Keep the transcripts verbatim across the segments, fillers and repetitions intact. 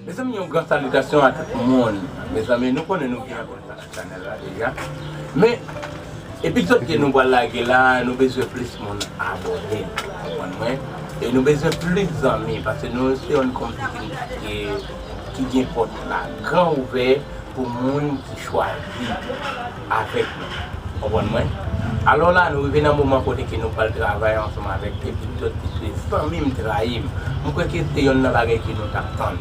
Mezanmi, yon gran salitasyon a tout moun. Mezanmi, nou konnen nou gen abòne nan chanèl la deja. Men, epizòd ke nou pral lage la, nou bezwen plis moun abòne. Konprann mwen? E nou bezwen plis zanmi, paske nou se yon kòminote ki, ki gen pòt la gran ouvè pou moun ki chwazi avèk nou. Konprann mwen? Alò la, nou rive nan moman kote ke nou pral travay ansanm avèk de epizòd ki se Zanmi m trayi m. M kwè ke se yonn nan bagay ke nou t ap tann.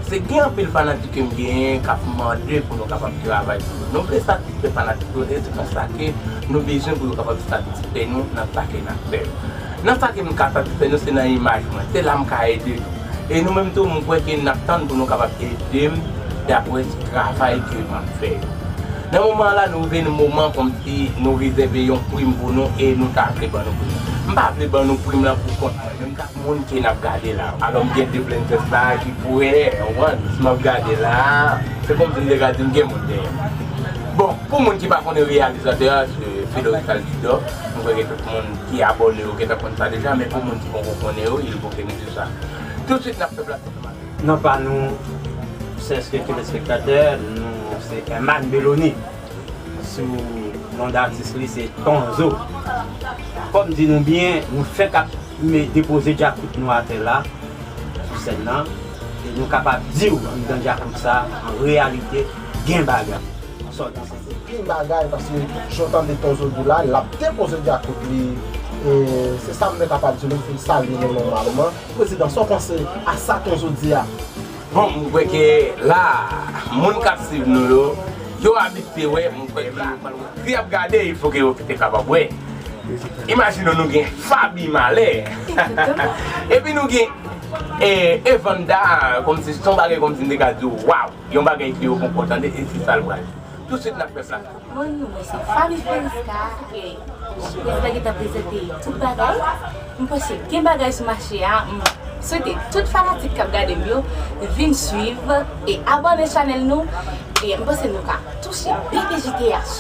Se gen anpil fanatik ke m genyen k ap mande pou nou kapab travay pou yo. Nou vle satisfè fanatik yo, e se konsa ke nou bezwen pou yo kapab satisfè nou nan sa ke n ap fè yo. Nan sa ke m ka satisfè nou, se nan imaj mwen. Se la m ka ede nou. E nou menm tou, m kwè ke n ap tann pou nou kapab ede m dapre travay ke m ap fè yo. Nan moman la, nou rive nan moman kòmsi nou rezève yon prim pou nou e nou ta vle ban nou prim. M pa vle ban nou prim lan pou kont mwen, menm k ap moun ke n ap gade la. Alò, m gen de blenders la ki pou wè, w konprann, si m ap gade la, se kòmsi m te ka di m gen moun dèyè m. Bon, pou moun ki pa konnen reyalizatè a, se Fedoric Altidor, m kwè ke tout moun ki abòne yo gentan konn sa deja, men pou moun ki poko konnen yo, il faut que nous disions ça. Tout de suite, n ap fè plas ansanm avèk. Non pa nou, chè telespektatè, nou se Herman Belony, sou non datis li se Tonzo. Fò m di nou byen, nou fenk ap me depoze djakout nou atè la, sou sèn nan, e nou kapab di w anndan djakout sa, an reyalite, gen bagay. Sòti. Gen bagay, paske jan w tande Tonzo di la, l ap depoze djakout li, e se sa m te kapab di nou pou n salye nou nòmalman. Prezidan, sa w panse a sa Tonzo di a? Bon, m kwè ke la, moun k ap swiv nou yo, yo abitye wè, m kwè ke la, si y ap gade, il faut que yo te kapab wè. Imajine w, nou gen Faby Malè. Epi nou gen, eh, Evanda, kòmsi se yon bagay kòmsi m te ka di w, waw, yon bagay ke yo poko tande, e se sa l pral. Tout de suite, n ap fè sa. Mwen, mwen se Faby Ferisca, e prezidan gentan prezante tout bagay. M panse gen bagay sou mache a. M swete tout fanatik k ap gade m yo vin swiv e abòne chanèl nou. E m panse nou ka touche B P J T H.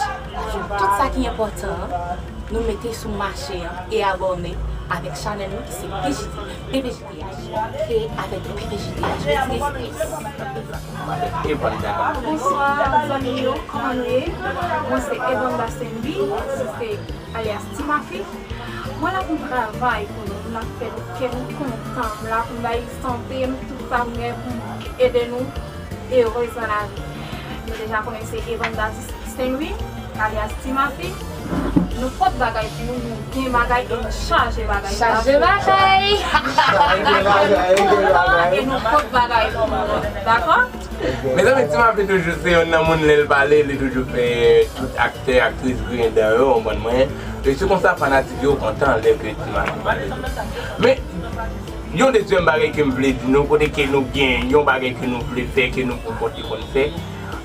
Jwenn tout sa ki enpòtan an, nou mete sou mache an e abòne avèk chanèl nou ki se B P J T H. B P J T H. Kreye avèk B P J T H. Business Press. Bonswa, zanmi yo, kòman nou ye? Mwen se Evanda Senbi, se alyas Ti Mafi. Mwen la pou m travay pou nou, m la pou fè nou kè nou kontan, m la pou m bay sante m, tout sa m gen pou m ede nou erez nan lavi. Nou deja konnen se Evanda Senbi, alyas Ti Mafi. Nou pot bagay pou nou, nou gen bagay e nou chaje bagay. Chaje bagay! Chaje bagay, gen bagay. E nou pot bagay pou nou, dakò? Mezanmi, Ti Mafi toujou se yonn nan moun lè l pale, li toujou fè tout aktè, aktris griyen dan yo, w konprann mwen. E se konsa fanatik yo kontan lè ke Ti Mafi pale. Men, yon dezyèm bagay ke m vle di nou, kote ke nou gen yon bagay ke nou vle fè, ke nou poko te konn fè.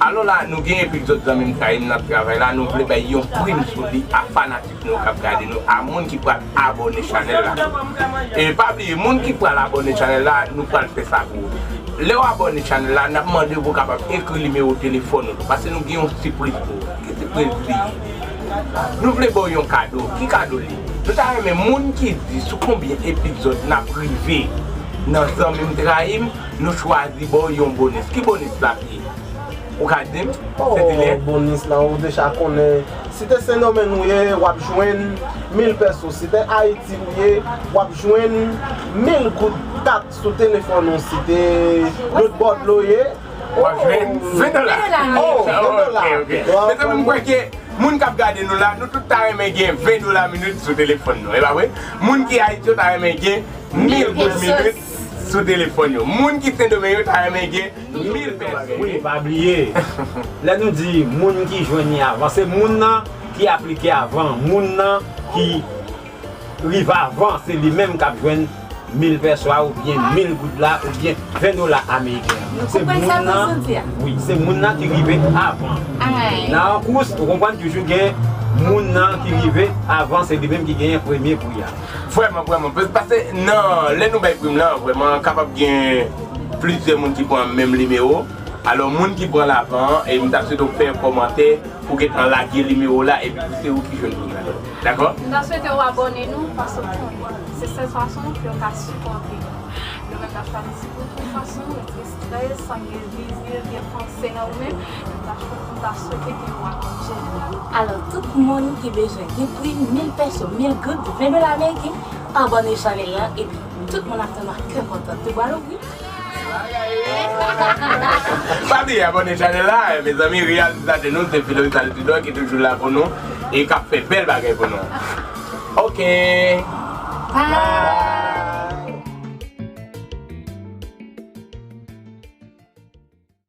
Alò la, nou gen epizòd Zanmi m trayi m, n ap travay la, nou vle bay yon prim sou li a fanatik nou k ap gade nou, a moun ki pral abòne chanèl la tou. E pa bliye, moun ki pral abòne chanèl la, nou pral fè sa pou ou. Lè w abòne chanèl la, n ap mande w pou w kapab ekri nimewo telefòn ou tou, paske nou gen yon sipriz pou ou. Ki sipriz li ye? Nou vle ba w yon kado. Ki kado li? Nou ta renmen moun ki di sou konbyen epizòd n ap rive nan Zanmi m trayi m, nou chwazi ba w yon bonis. Ki bonis l ap ye? Ou ka di m? Oh, Sentilè? Bonis la, ou deja konnen. Si te Sendomeng ou ye, w ap jwenn mil pèso. Si te Ayiti ou ye, w ap jwenn mil goud kat sou telefòn ou. Si te lòt bò dlo ye, w ap jwenn ven dola. Oh, ven dola. Ok, ok. Mezanmi, m kwè ke moun k ap gade nou la, nou tout ta renmen gen ven dola minit sou telefòn nou. E pa vre? Moun ki Ayiti yo ta renmen gen mil goud minit sou telefòn yo. Moun ki Sendomeng yo ta renmen gen mil pèso. Wi, pa bliye. Lè nou di moun ki jwenn li avan, se moun nan ki aplike avan, moun nan ki rive avan, se li menm k ap jwenn mil pèso a, oubyen mil goud la, oubyen ven dola ameriken an. Nou konprann sa Tonzo di a? Wi, se moun nan ki rive avan. Nan yon kous, ou konprann, toujou gen moun nan ki rive avan, se li menm ki genyen premye pri a. Vrèman, vrèman. Pas-, paske nan, lè nou bay prim lan, vrèman, kapab gen plizyè moun ki pran menm nimewo. Alò, moun ki pran l avan an, e m ta swete w fè yon kòmantè pou gentan lage nimewo w la, epi pou se ou ki jwenn prim lan. Dakò? M ta swete w abòne nou, paske w konnen, se sèl fason pou yo ka sipòte nou. Nou menm n ap Sa di pou tout fason, mèt gen strès, san gen vizyon, gen panse nan ou menm, m ta chou- m ta swete ke nou akonpli. Alò, tout moun ki bezwen gen prim, mil peso, mil goud, ven dola ameriken, abòne chanèl la, epi tout moun ap tann ak kè kontan. Tout bwa louvri. Pa bliye abòne chanèl la, mezanmi, reyalizateur nou se Filorita Lutidor ki toujou la pou nou e k ap fè bèl bagay pou nou. Ok. Bye.